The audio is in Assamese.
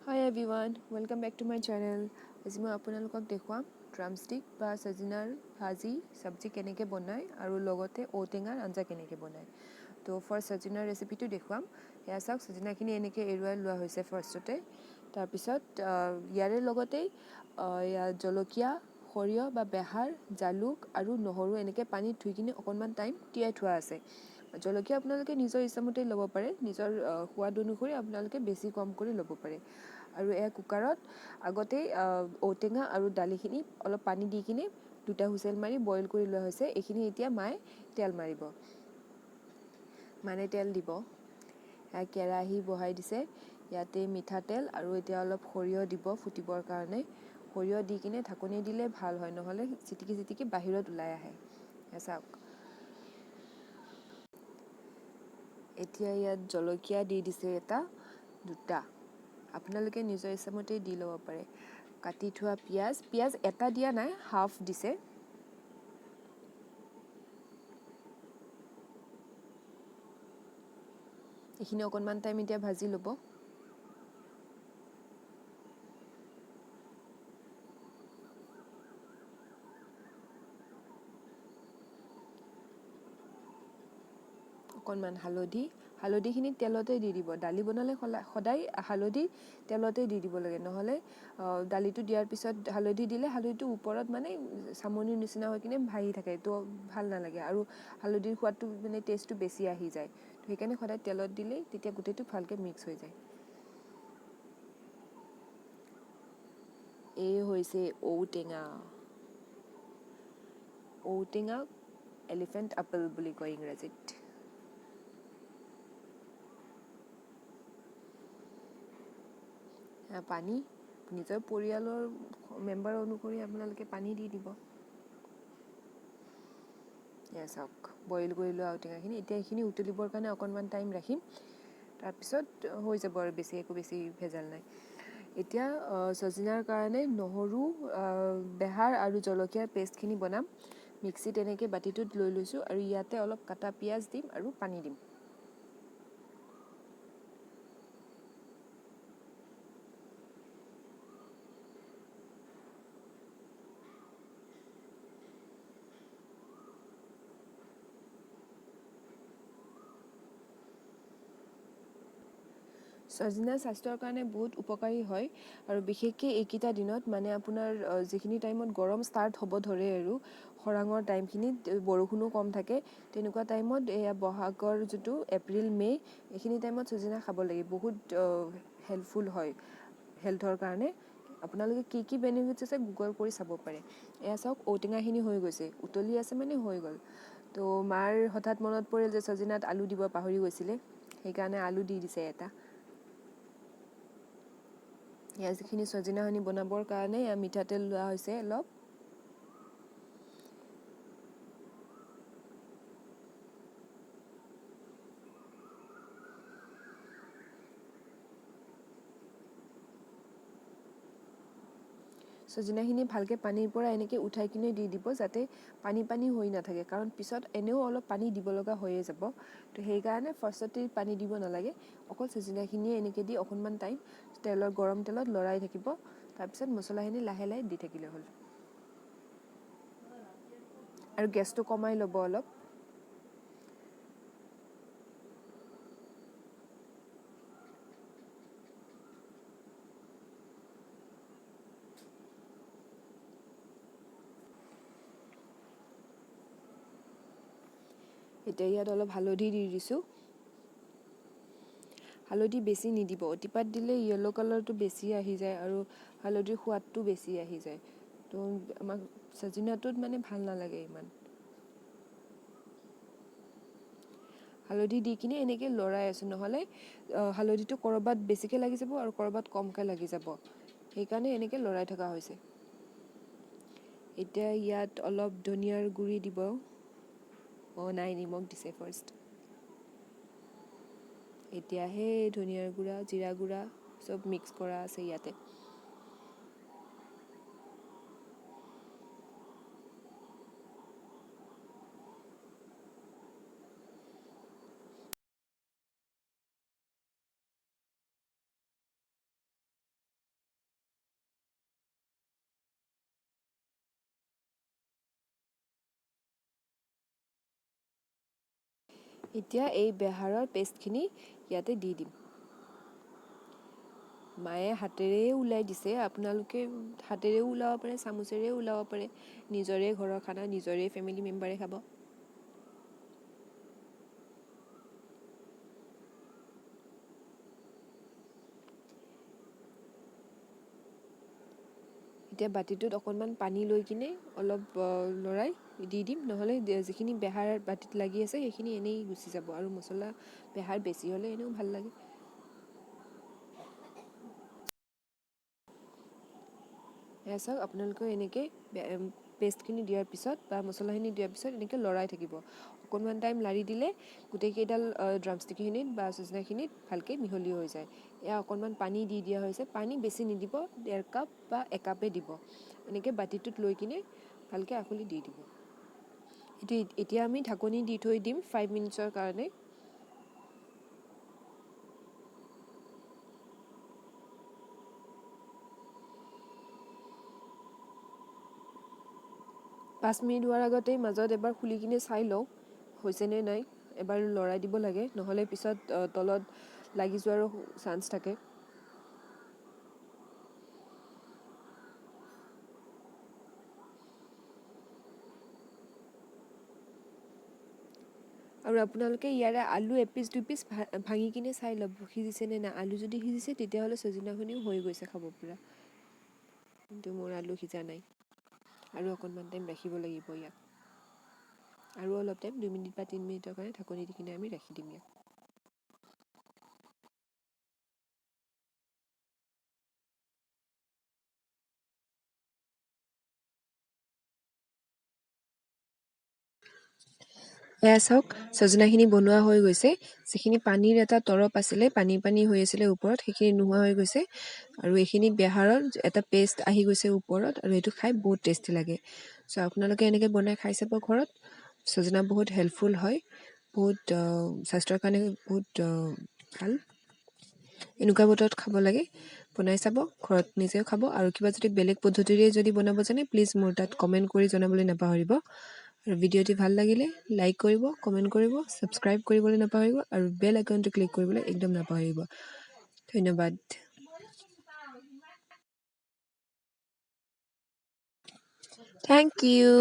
Hi everyone, welcome back to my channel. আজি মই আপোনালোকক দেখুৱাম ড্ৰামষ্টিক বা ছজিনাৰ ভাজি চব্জি কেনেকৈ বনায় আৰু লগতে ঔটেঙাৰ আঞ্জা কেনেকৈ বনায়। তো ফাৰ্ষ্ট ছজিনাৰ ৰেচিপিটো দেখুৱাম। এয়া চাওক, ছজিনাখিনি এনেকৈ এৰুৱাই লোৱা হৈছে ফাৰ্ষ্টতে। তাৰপিছত ইয়াৰে লগতেই ইয়াত জলকীয়া, সৰিয়হ বা বেহাৰ, জালুক আৰু নহৰু এনেকৈ পানীত ধুই কিনে অকণমান টাইম তিয়াই থোৱা আছে। জলকীয়া আপোনালোকে নিজৰ ইচ্ছামতে ল'ব পাৰে, নিজৰ সোৱাদ অনুসৰি আপোনালোকে বেছি কম কৰি ল'ব পাৰে। আৰু এয়া কুকাৰত আগতেই ঔটেঙা আৰু দালিখিনি অলপ পানী দি কিনে দুটা হুইচেল মাৰি বইল কৰি লোৱা হৈছে। এইখিনি এতিয়া মায়ে তেল মাৰিব, মানে তেল দিব। কেৰাহী বহাই দিছে, ইয়াতে মিঠাতেল আৰু এতিয়া অলপ সৰিয়হ দিব ফুটিবৰ কাৰণে। সৰিয়হ দি কিনে ঢাকনি দিলে ভাল হয়, নহ'লে চিটিকি চিটিকি বাহিৰত ওলাই আহে। চাওক, এতিয়া ইয়াত জলকীয়া দি দিছে এটা দুটা, আপোনালোকে নিজৰ ইচ্ছামতেই দি ল'ব পাৰে। কাটি থোৱা পিঁয়াজ, পিঁয়াজ এটা দিয়া নাই, হাফ দিছে। এইখিনি অকণমান টাইম এতিয়া ভাজি ল'ব। অকণমান হালধি, হালধিখিনি তেলতে দি দিব। দালি বনালে সদায় হালধি তেলতে দি দিব লাগে, নহ'লে দালিটো দিয়াৰ পিছত হালধি দিলে হালধিটো ওপৰত মানে চামনিৰ নিচিনা হৈ কিনে ভাহি থাকে, তো ভাল নালাগে আৰু হালধিৰ সোৱাদটো মানে টেষ্টটো বেছি আহি যায়। তো সেইকাৰণে সদায় তেলত দিলেই তেতিয়া গোটেইটো ভালকৈ মিক্স হৈ যায়। এই হৈছে ঔটেঙা। ঔটেঙাক এলিফেণ্ট আপেল বুলি কয় ইংৰাজীত। পানী নিজৰ পৰিয়ালৰ মেম্বাৰ অনুসৰি আপোনালোকে পানী দি দিব। এয়া চাওক, বইল কৰি লোৱা ঔটেঙাখিনি এতিয়া এইখিনি উতলিবৰ কাৰণে অকণমান টাইম ৰাখিম, তাৰপিছত হৈ যাব আৰু বেছি একো বেছি ভেজাল নাই। এতিয়া ছজিনাৰ কাৰণে নহৰু, বেহাৰ আৰু জলকীয়াৰ পেষ্টখিনি বনাম। মিক্সিত এনেকৈ বাতিটোত লৈ লৈছোঁ আৰু ইয়াতে অলপ কাটা পিঁয়াজ দিম আৰু পানী দিম। ছজিনা স্বাস্থ্যৰ কাৰণে বহুত উপকাৰী হয় আৰু বিশেষকৈ এইকেইটা দিনত মানে আপোনাৰ যিখিনি টাইমত গৰম ষ্টাৰ্ট হ'ব ধৰে আৰু খৰাঙৰ টাইমখিনিত বৰষুণো কম থাকে, তেনেকুৱা টাইমত এয়া বহাগৰ যিটো এপ্ৰিল মে' এইখিনি টাইমত ছজিনা খাব লাগে, বহুত হেল্পফুল হয় হেল্থৰ কাৰণে। আপোনালোকে কি কি বেনিফিটছ আছে গুগল কৰি চাব পাৰে। এয়া চাওক, ঔটেঙাখিনি হৈ গৈছে, উতলি আছে মানে হৈ গ'ল। তো মাৰ হঠাৎ মনত পৰিল যে ছজিনাত আলু দিব পাহৰি গৈছিলে, সেইকাৰণে আলু দি দিছে এটা। ইয়াৰ যিখিনি ছজিনাখিনি বনাবৰ কাৰণে এয়া মিঠাতেল লোৱা হৈছে অলপ। ছজিনাখিনি ভালকৈ পানীৰ পৰা এনেকৈ উঠাই কিনে দি দিব, যাতে পানী পানী হৈ নাথাকে, কাৰণ পিছত এনেও অলপ পানী দিব লগা হৈয়ে যাব। তো সেইকাৰণে ফাৰ্ষ্টতে পানী দিব নালাগে, অকল ছজিনাখিনিয়ে এনেকৈ দি অকণমান টাইম তেলৰ গৰম তেলত লৰাই থাকিব। তাৰপিছত মছলাখিনি লাহে লাহে দি থাকিলে হ'ল আৰু গেছটো কমাই ল'ব অলপ। এতিয়া ইয়াত অলপ হালধি দি দিছোঁ। হালধি বেছি নিদিব, অতিপাত দিলে য়েল্ল' কালাৰটো বেছি আহি যায় আৰু হালধিৰ সোৱাদটো বেছি আহি যায়। তো আমাক ছজিনাটোত মানে ভাল নালাগে ইমান। হালধি দি কিনে এনেকৈ লৰাই আছোঁ, নহ'লে হালধিটো ক'ৰবাত বেছিকৈ লাগি যাব আৰু ক'ৰবাত কমকৈ লাগি যাব, সেইকাৰণে এনেকৈ লৰাই থকা হৈছে। এতিয়া ইয়াত অলপ ধনিয়াৰ গুড়ি দিব। অ' নাই, নিমখ দিছে ফাৰ্ষ্ট। এতিয়া সেই ধনিয়াৰ গুড়া, জিৰা গুড়া চব মিক্স কৰা আছে ইয়াতে। এতিয়া এই বেহাৰৰ পেষ্টখিনি ইয়াতে দি দিম। মায়ে হাতেৰেই ওলাই দিছে, আপোনালোকে হাতেৰেও ওলাব পাৰে, চামুচেৰেও ওলাব পাৰে। নিজৰে ঘৰৰ খানা, নিজৰে ফেমিলি মেম্বাৰে খাব। এতিয়া বাতিটোত অকণমান পানী লৈ কিনে অলপ লৰাই দি দিম, নহ'লে যিখিনি বেহাৰ বাতিত লাগি আছে সেইখিনি এনেই গুচি যাব। আৰু মছলা বেহাৰ বেছি হ'লে এনেও ভাল লাগে। এয়া চাওক, আপোনালোকে এনেকৈ পেষ্টখিনি দিয়াৰ পিছত বা মছলাখিনি দিয়াৰ পিছত এনেকৈ লৰাই থাকিব। অকণমান টাইম লাৰি দিলে গোটেইকেইডাল ড্ৰামষ্টিকখিনিত বা চজিনাখিনিত ভালকৈ মিহলি হৈ যায়। এয়া অকণমান পানী দি দিয়া হৈছে, পানী বেছি নিদিব, 1.5 কাপ বা 1 কাপে দিব। এনেকৈ বাতিটোত লৈ কিনে ভালকৈ আখুলি দি দিব। এইটো এতিয়া আমি ঢাকনি দি থৈ দিম 5 মিনিটছৰ কাৰণে। পাঁচ মিনিট হোৱাৰ আগতেই মাজত এবাৰ খুলি কিনে চাই লওঁ হৈছেনে নাই, এবাৰ লৰাই দিব লাগে, নহ'লে পিছত তলত লাগি যোৱাৰো চান্স থাকে। আৰু আপোনালোকে ইয়াৰে আলু এপিচ দুপিচ ভাঙি কিনে চাই ল'ব সিজিছেনে নাই। আলু যদি সিজিছে তেতিয়াহ'লে চজিনাখিনিও হৈ গৈছে খাব পৰা। কিন্তু মোৰ আলু সিজা নাই, আৰু অকণমান টাইম ৰাখিব লাগিব ইয়াক। আৰু অলপ টাইম 2 মিনিট বা 3 মিনিটৰ কাৰণে ঢাকনি দি কিনে আমি ৰাখি দিম ইয়াক। এয়া চাওক, চজিনাখিনি বনোৱা হৈ গৈছে। যিখিনি পানীৰ এটা তৰপ আছিলে, পানী পানী হৈ আছিলে ওপৰত, সেইখিনি নোহোৱা হৈ গৈছে। আৰু এইখিনি বেহাৰৰ এটা পেষ্ট আহি গৈছে ওপৰত, আৰু এইটো খাই বহুত টেষ্টি লাগে। আপোনালোকে এনেকৈ বনাই খাই চাব ঘৰত। চজিনা বহুত হেল্পফুল হয়, বহুত স্বাস্থ্যৰ কাৰণে বহুত ভাল। এনেকুৱা বতৰত খাব লাগে, বনাই চাব ঘৰত, নিজেও খাব। আৰু কিবা যদি বেলেগ পদ্ধতিৰে যদি বনাব জানে, প্লিজ মোৰ তাত কমেণ্ট কৰি জনাবলৈ নাপাহৰিব। আৰু ভিডিঅ'টি ভাল লাগিলে লাইক কৰিব, কমেণ্ট কৰিব, ছাবস্ক্ৰাইব কৰিবলৈ নাপাহৰিব, আৰু বেল আইকনটো ক্লিক কৰিবলৈ একদম নাপাহৰিব। ধন্যবাদ। Thank you.